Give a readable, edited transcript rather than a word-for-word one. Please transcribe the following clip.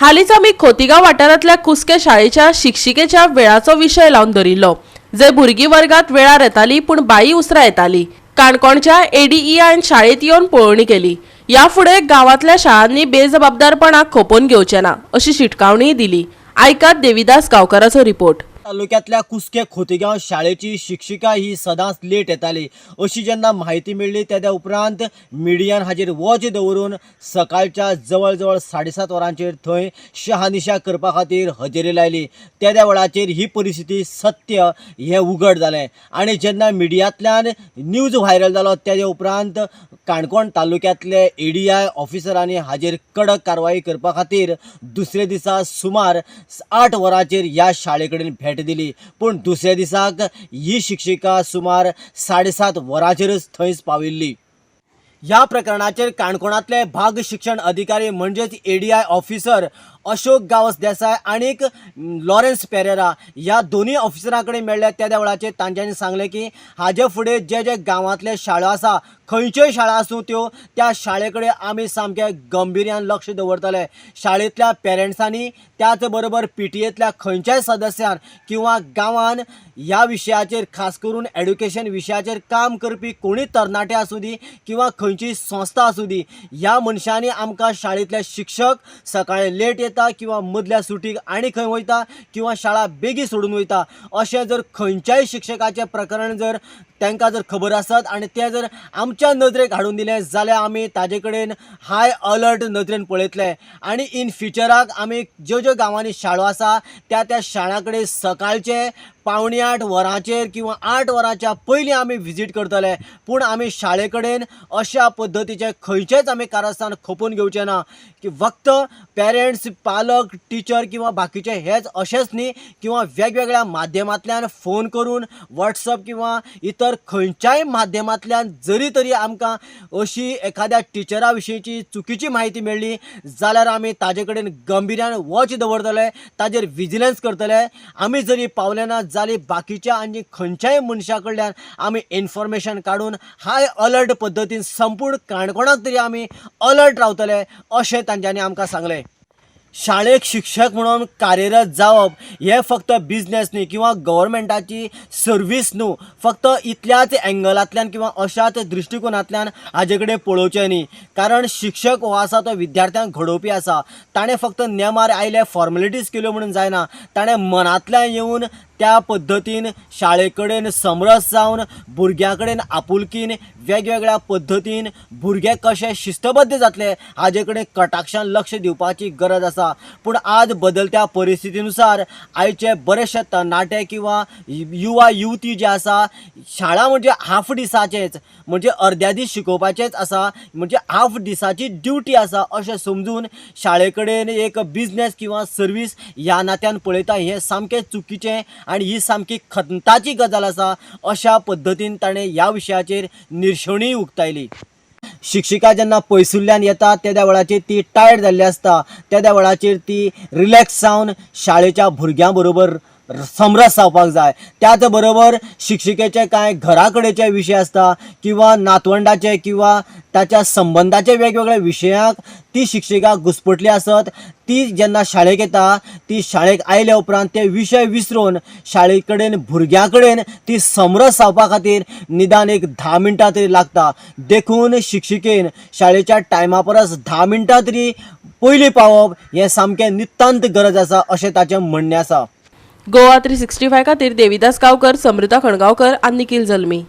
हालींच आमी खोतिगांव वाठारांतल्या कुस्के शाळेच्या शिक्षिकेच्या वेळाचो विशय लावन धरिल्लो, जंय भुरगीं वर्गात वेळार येताली पूण बाई उसरां येताली. काणकोणच्या एडीईआयन शाळेत येवन पळोवणी केली. ह्या फुडें गांवांतल्या शाळांनी बेजबाबदारपणाक खोपोवन घेवचे ना अशी शिटकावणीय दिली. आयकात देविदास गांवकाराचो रिपोर्ट. तालुक्यातल्या कुस्के खोतीगांव शाळेची शिक्षिका ही सदांच लेट येताली अशी जेन्ना म्हायती मेळ्ळी तेद्या उपरांत मिडियान हाजेर वॉच दवरून सकाळच्या जवळ जवळ 7:30 वरांचेर थंय शहानिशा करपा खातीर हजेरी लायली. तेद्या वेळाचेर ही परिस्थिती सत्य हें उघड जालें आनी जेन्ना मिडियांतल्यान न्यूज व्हायरल जालो तेज्या उपरांत काणकोण तालुक्यांतले एडीआय ऑफिसरांनी हाजेर कडक कारवाई करपा खातीर दुसरे दिसा सुमार 8 वरांचेर ह्या शाळे कडेन भेट दिली. पूण दुसऱ्या दिसाक ही शिक्षिका सुमार 7:30 वरांचेरच थंयच पाविल्ली. ह्या प्रकरणाचेर काणकोणांतले भाग शिक्षण अधिकारी म्हणजेच एडीआय ऑफिसर अशोक गांवस देसाय आनीक लॉरेन्स पेरेरा ह्या दोनूय ऑफिसरां कडेन मेळ्ळे. तेद्या वेळाचेर तांच्यांनी सांगलें की हाजे फुडें जे जे गांवांतले शाळो आसा, खंयच्योय शाळा आसूं त्यो, त्या शाळे कडेन आमी सामकें गंभिर्यान लक्ष दवरतले. शाळेंतल्या पेरंट्सांनी त्याच बरोबर पीटीएंतल्या खंयच्याय सदस्यान किंवा गांवान ह्या विशयाचेर, खास करून एड्युकेशन विशयाचेर काम करपी कोणूय तरणाटे आसूं दी किंवा खंयचीय संस्था आसूं दी, ह्या मनशांनी आमकां शाळेंतले शिक्षक सकाळी लेट येता किंवा मदल्या सुटीक आनी खंय वयता किंवा शाळा बेगीन सोडून वयता अशें जर खंयच्याय शिक्षकाचें प्रकरण जर तांकां जर खबर आसत आनी तें जर आमच्या नदरेक हाडून दिलें जाल्यार आमी ताजे कडेन हाय अलर्ट नदरेन पळयतले आनी इन फ्युचराक आमी ज्यो ज्यो गांवांनी शाळो आसा त्या त्या शाळां कडेन सकाळचे 7:45 वरांचेर किंवा 8 वरांच्या पयलीं आमी विजीट करतले. पूण आमी शाळे कडेन अशा पद्दतीचें खंयचेंच आमी कारस्थान खपोवन घेवचें ना की फक्त पेरंट्स, पालक, टिचर किंवा बाकीचे हेच अशेंच न्ही, किंवा वेगवेगळ्या माध्यमांतल्यान फोन करून, वॉट्सअप किंवा इतर खंयच्याय माध्यमांतल्यान जरी तरी आमकां अशी एखाद्या टिचरा विशींची चुकीची म्हायती मेळ्ळी जाल्यार आमी ताजे कडेन गंभिर्यान वॉच दवरतले, ताजेर विजिलन्स करतले. आमी जरी पावले ना जाल्यार बाकीच्या आनी खंयच्याय मनशा कडल्यान आमी इन्फॉर्मेशन काडून हाय अलर्ट पद्दतीन संपूर्ण काणकोणाक तरी आमी अलर्ट रावतले अशें तांच्यांनी आमकां सांगलें. शाळेक शिक्षक म्हणून कार्यरत जावप हें फक्त बिजनेस न्ही किंवा गव्हर्मेंटाची सर्वीस न्हू, फक्त इतल्याच एंगलांतल्यान किंवा अशाच दृश्टिकोनांतल्यान हाजे कडेन पळोवचें न्ही. कारण शिक्षक हो आसा तो विद्यार्थ्यांक घडोवपी आसा. ताणें फक्त नेमार आयले, फॉर्मेलिटीज केल्यो म्हणून जायना. ताणें मनांतल्यान येवन त्या पद्दतीन शाळे कडेन समरस जावन भुरग्यां कडेन आपुलकीन वेगवेगळ्या पद्दतीन भुरगे कशे शिस्तबद्ध जातले हाजे कडेन कटाक्षान लक्ष दिवपाची गरज आसा. पूण आज बदलत्या परिस्थितीनुसार आयचे बरेचशे तरणाटे किंवा युवा युवती जे आसा, शाळा म्हणजे हाफ दिसाचेच, म्हणजे अर्द्या दीस शिकोवपाचेच आसा, म्हणजे हाफ दिसाची ड्युटी आसा अशें समजून शाळे कडेन एक बिजनेस किंवा सर्वीस ह्या नात्यान पळयता. हें सामकें चुकीचें आनी ही सामकी खंताची गजाल आसा अशा पद्दतीन ताणें ह्या विशयाचेर निर्शेवणी उक्तायली. शिक्षिका जेन्ना पयसुल्ल्यान येता तेद्या वेळाचेर ती टायर्ड जाल्ली आसता. तेद्या वेळाचेर ती रिलॅक्स जावन शाळेच्या भुरग्यां बरोबर समरस जावपाक जाय. त्याच बरोबर शिक्षिकेचे कांय घरा कडेचे विशय आसता किंवा नातवंडाचे किंवा ताच्या संबंदाचे वेगवेगळ्या विशयांक ती शिक्षिका घुस्पटली आसत, ती जेन्ना शाळेक येता, ती शाळेक आयल्या उपरांत ते विशय विसरून शाळे कडेन भुरग्यां कडेन ती समरस जावपा खातीर निदान एक 10 मिनटां तरी लागता. देखून शिक्षिकेन शाळेच्या टायमा परस 10 मिनटां तरी पयलीं पावप हें सामकें नितांत गरज आसा अशें ताचें म्हणणें आसा. गोवा 365 खातीर देविदास गांवकर, समृता खणगांवकर आनी निखिल जल्मी.